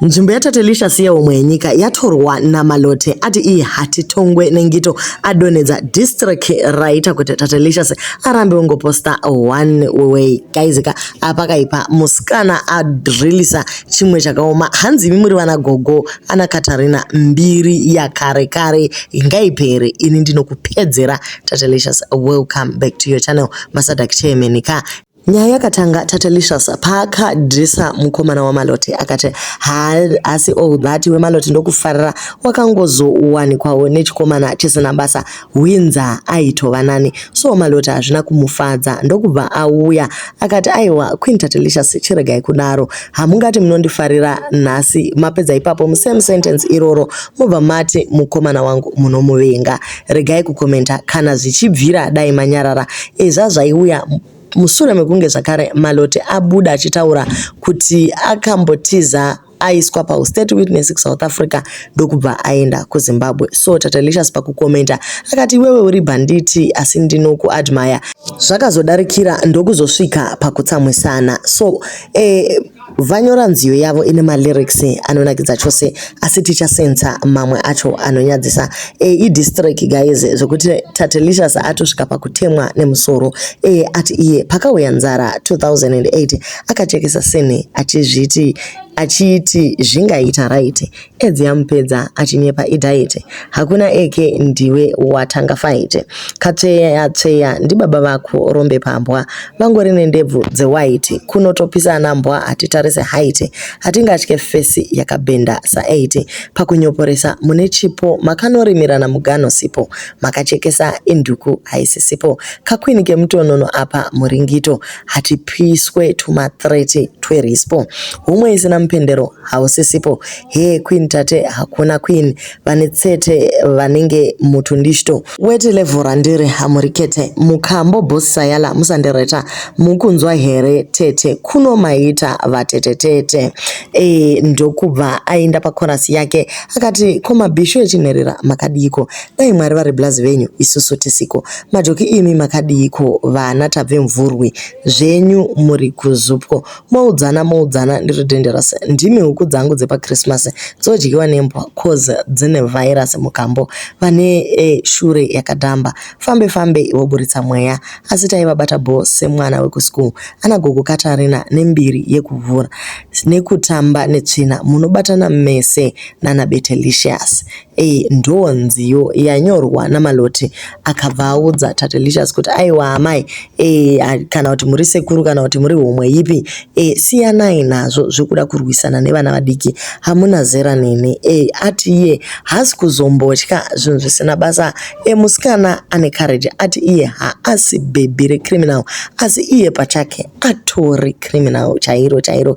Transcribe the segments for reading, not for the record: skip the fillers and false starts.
Nzvimbo yaTatelicious yehomwe yenyika yatorwa naMalote ati iye hatitongwe nengito adonhedza diss track raita kuti Tatelicious arambe ongoposta one way. Guys ka apakaipa musikana adrilisa chimwe chakaoma hanzi imi muri vana gogo ana Katarina mbiri yakare kare ngaipere ini ndinokupedzera. Tatelicious, welcome back to your channel Masadak Chairman ka. Nyaya yakatanga Tatelicious paakadhisa mukomana waMalote akati haasi all that weMalote ndokufarira wakangozowanikwawo nechikomana chisina basa hwinza aitova nani so Malote hazvina kumufadza ndokubva auya akati aiwa Queen Tatelicious chiregai kudaro hamungati munondifarira nhasi mapedza ipapo musame sentence iroro mobva mati mukomana wangu munomuvenga regai kukomenta kana zvichibvira dai manyarara ezva zvaiuya musure mekunge zvakare Malote abuda achitaura kuti akambotiza aiswa paustate witness kuSouth Africa ndokubva aenda kuZimbabwe. So Tatelicious pakukomenta akati iwewe uri bhanditi asi ndinokuadmire. Zvakazodarikira ndokuzosvika pakutsamwisana. So vanyora nziyo yavo ine malyrics anonakidza chose asi tichasensa mamwe acho anonyadzisa. Idiss track guys zvekuti Tatelicious atosvika pakutemwa nemusoro. Ati iye pakauya nzara 2008 akachekesa sene achizviti achiti zvingaita right edzi yamupedza achinyepa idiet hakuna eke ndiwe watanga fight katsveya tsveya ndibaba vako rombe pambwa vangori nendebvu dzewhite kunotopisa anambwa hatitarise height hatingatye face yakabhenda sa8 pakunyoporesa mune chipo makanorimirana mugano sipo makachekesa induku haisisipo kakwini kemutonono apa muringito hatipiswe tuma30 twerispo humwe isina mupendero hausisipo he queen tate hakuna queen vane tsete vanenge mutundishto weti level randiri hamurikete mukambo boss sayala musandireta mukunzwa here tete kuno maita vatetetete. Ndokubva aenda pachorus yake akati ko mabhishu echinherera makadiko dai mwari vari blazi venyu isusu tisiko majoki imi makadiko vana tabve mvurwi zvenyu muri kuzupwo moudzana moudzana ndiri dangerous ndimi huku dzangu dzepachristmas dzodyiwa nembwa cause dzine virus mukambo vane shure yakadhamba fambe fambe voburitsa mweya asi taivabata bho semwana wekuschool ana gogo Katarina nembiri yekuvhura nekutamba netsvina munobatana mese nana Betelicious. Ndo nziyo yanyorwa naMaloti akabva audza Tatelicious kuti aiwa amai kana kuti muri sekuru kana kuti muri homwe ipi siyanai nazvo zvekuda kurwisana nevana vadiki hamuna zera neni. Ati iye haasi kuzombotya zvinhu zvisina basa. Musikana ane courage ati iye haasi bhebhi recriminal asi iye pachake atori criminal chairo chairo.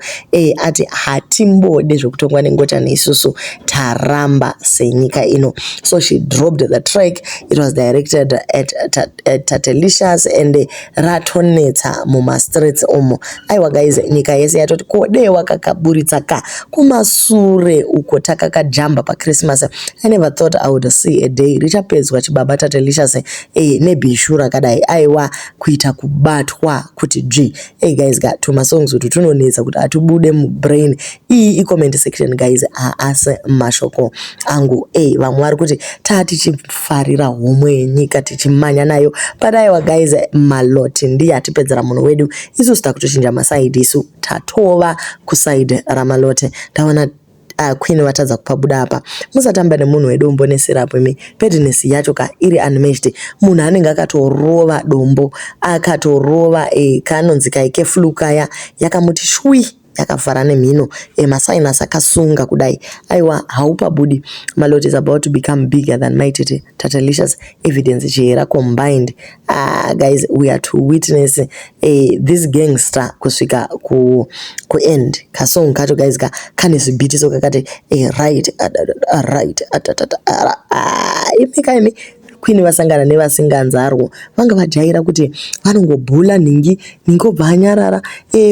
Ati hatimbode zvekutongwa nengochani isusu taramba senyika ino. So she dropped the track. It was directed at Tatelicious and ratonetsa mumastreets umo. Aiwa guys, nyika yese yatoti kode wakakaburitsa ka kumasure uko takakajamba pachristmas. I never thought I would see a day richapedzwa chibaba Tatelicious nebhishu rakadai. Aiwa kuita kubatwa kuti dzvi. Hey guys ka tumasongs utu tunonetsa kuti atubude mubrain. Iyi icomment section guys, haasi mashoko angu. Vamwe vari kuti tatichifarira homwe yenyika tichimanya nayo but aiwa guys, Maloti ndiye atipedzera munhu wedu. Isusu takutochinja masaidi, isu tatova kuside raMalote. Taona queen vatadza kupabuda apa. Musatamba nemunhu wedombo nesirapu imi. Pettiness yacho ka iri unmatched. Munhu anenge akatorova dombo akatorova kanonzi kai keflu kaya yakamuti shwi yakavhara nemhino, masinus akasunga kudai. Aiwa haupabudi. Maloti is about to become bigger than Maititi Tatelicious, Evidence Chihera combined. Guys, we are to witness this gangster kusvika ku end. Kasong kacho guys ka kane zvibhitiso kakati right right imi kaimi queen vasangana nevasinganzarwo vanga vajaira kuti vanongobhula nhingi nhingi obva anyarara,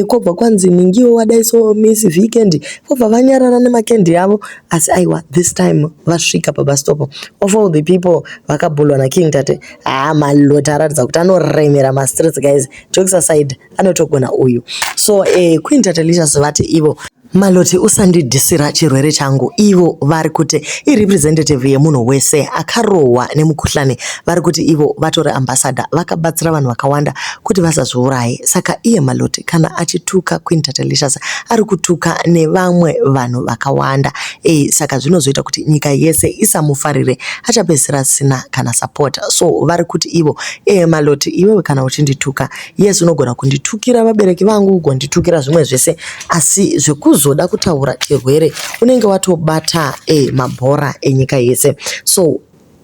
kwobva kwanzi nhingiwo wadai so miss weekend vobva vanyarara nemakendi avo. Asi aiwa this time vasvika pabus stop. Of all the people vakabhulwa naKing Tate, haa Maloti aratidza kuti anoremera mastreets guys. Jokes aside, anotogona uyu. So Queen Tatelicious vati ivo Maloti usandidhisira chirwere changu. Ivo vari kuti irepresentative yemunhu wese akarohwa nemukuhlani. Vari kuti ivo vatori ambassador vakabatsira vanhu vakawanda kuti vasazviuraye. Saka iye Maloti kana achituka Queen Tatelicious ari kutuka nevamwe vanhu vakawanda. E, saka zvinozoita kuti nyika yese isamufarire achapedzisira asina kana support. So vari kuti ivo e Maloti iwewe kana uchindituka yes unogona kunditukira vabereki vangu ugonditukira zvimwe zvese asi zvekuzoda kutaura chirwere unenge watobata e mabhora enyika yese so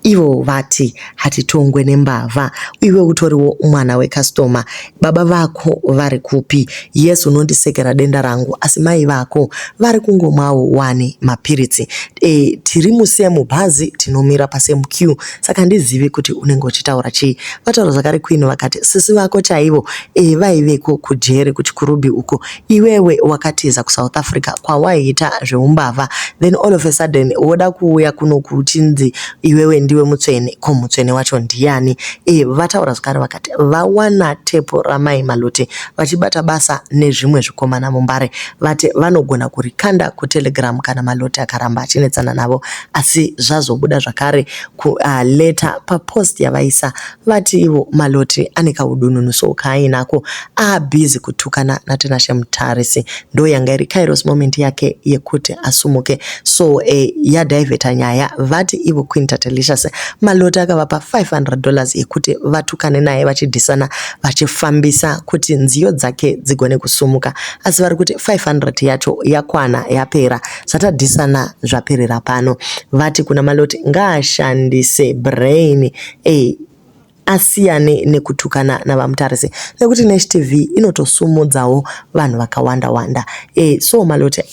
ivo vati hatitongwe nembavha iwe utoriwo mwana wekastoma baba vako vari kupi yes unondisekera denda rangu asi mai vako vari kungomwawo wani mapiritsi e, tiri musame bhazi tinomira pasame queue saka handizivi kuti unenge uchitaura chii vataura zvakare queen vakati sisi vako chaivo e, vaiveko kujeri kuchikurubhi uko iwewe wakatiza kusouth africa kwawaiita zveumbavha then all of a sudden woda kuuya kuno kuchinzi iwewe ndiwe mutsvene ko mutsvene wacho ndiani e, vataura zvakare vakati vawana tepo ramai maloti vachibata basa nezvimwe zvikomana mumbare vati vanogona kurikanda kutelegram kana maloti akaramba achinetsana navo asi zvazobuda zvakare kuleta papost yavaisa vati ivo maloti ane kaudununu so kaainako abhizi kutukana naTinashe Mutarisi ndo yanga iri kairos moment yake yekuti asumuke so eh, yadhaivheta nyaya vati ivo Queen Tatelicious maloti akavapa 500 dollars yekuti vatukane naye vachidhisana vachifambisa kuti nziyo dzake dzigone kusumuka asi vari kuti 500 yacho yakwana yapera zvatadhisana zvaperera pano vati kuna maloti ngaashandise brain eh, asiyane nekutukana navamutarisi nekuti Nash TV inotosumudzawo vanhu vakawanda wanda e, so maloti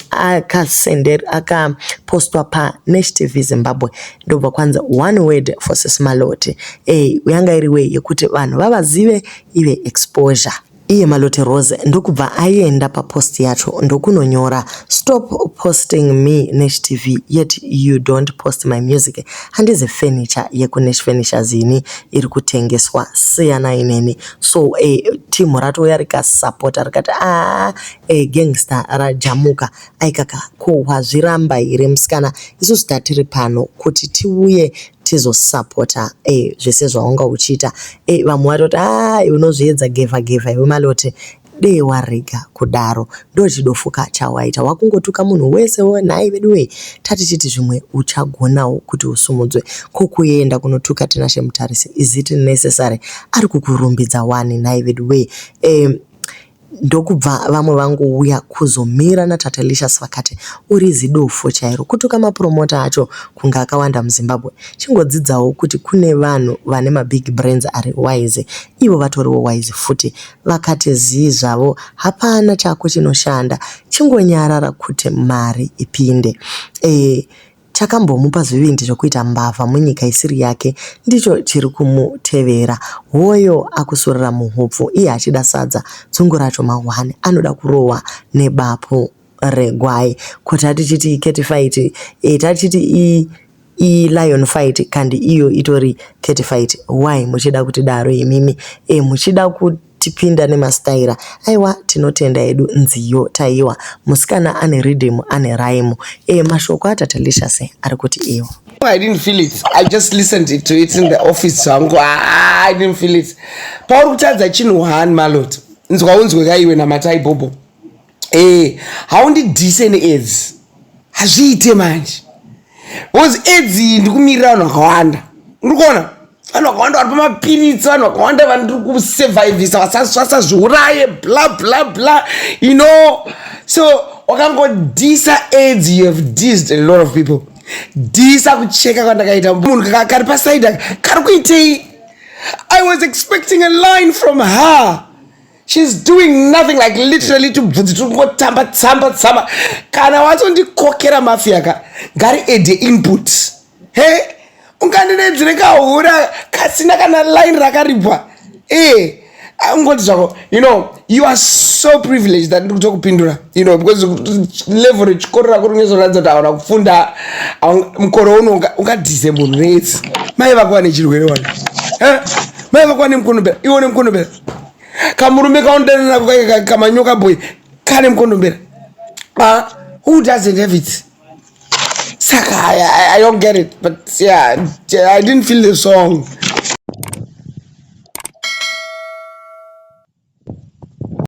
akapostwa paNash TV Zimbabwe ndobva kwanzi one word for sis maloti e, yanga iri way yekuti vanhu vavazive ive exposure iye maloti rose ndokubva aenda papost yacho ndokunonyora stop posting me Nash TV yet you don't post my music handizi furniture yekunash furnitures ini iri kutengeswa siyanai neni so e, timu ratouya rikasapota rikati aa e, gangster rajamuka aikaka ko wazviramba here musikana isusu tatiri pano kuti tiuye tizosapota e, zvese zvaunga uchiita e, vamwe vatoti a unozviedza gevha gevha iwe maloti dei warega kudaro ndo chidofuka chawaita wakungotuka munhu wese nhai vedu wei tati chiti zvimwe uchagonawo kuti usumudzwe ko kuenda kunotuka Tinashe Mutarisi is it necessary ari kukurumbidza wani nhai vedu wei e, ndokubva vamwe vangouya kuzomira natatelicious vakati uri zidofo chairo kutuka mapromota acho kunge akawanda muzimbabwe chingodzidzawo kuti kune vanhu vane mabig brains ari wise ivo vatoriwo wise futi vakati zii zvavo hapana chako chinoshanda chingonyarara kuti mari ipinde e, chakambomupa zvivindi zvokuita mbavha munyika isiri yake ndicho chiri kumutevera hoyo akusurira muhupfu iye achida sadza dzungu racho mahwani anoda kurohwa nebapu regwai kuti atichiti cat fight e, tatichiti ilion fight kandi iyo itori cat fight why muchida kuti daro imimi e, muchida kutipinda nemastaira aiwa tinotenda hedu nziyo taiwa musikana ane rhythm ane rhyme e, mashoko atatelicious ari kuti iwo I didn't feel it. I just listened to it in the office zvangu. Ah, I didn't feel it. Pauri kutadza chinhu one malot. Nzwa unzwe kaiwe namatai bobo. Eh, haundidhise neaids. Hazviite manje. Because aids iyi ndikumirira vanhu vakawanda. Uri kuona? Vanhu vakawanda vari pamapiritsi, vanhu vakawanda vandiri kusurvivisa vasazviuraye bla bla bla. You know? So wakangodhisa aids, you have dissed a lot of people. Dhisa kucheka kwandakaita munhu kari pasaidi kari kuitei i was expecting a line from her she's doing nothing like literally tubvunzi tiri kungotamba tsamba tsamba kana watsondikokera mafia ka ngari ede input he ungandinedzire kahura kasina kana line rakaribwa e ungoti zvako you know you are so privileged that ndiri kutokupindura you know because level rechikoro rako ringezoratidza kuti hauna kufunda mukore uno ungadhise munhu needzi mai vako vane chirwere wani mai vako vane mukondombera iwe une mukondombera kamurume kaunodana nako kamanyoka boy kane mukondombera. Who doesn't have it? Saka I don't get it, but yeah, I didn't feel the song.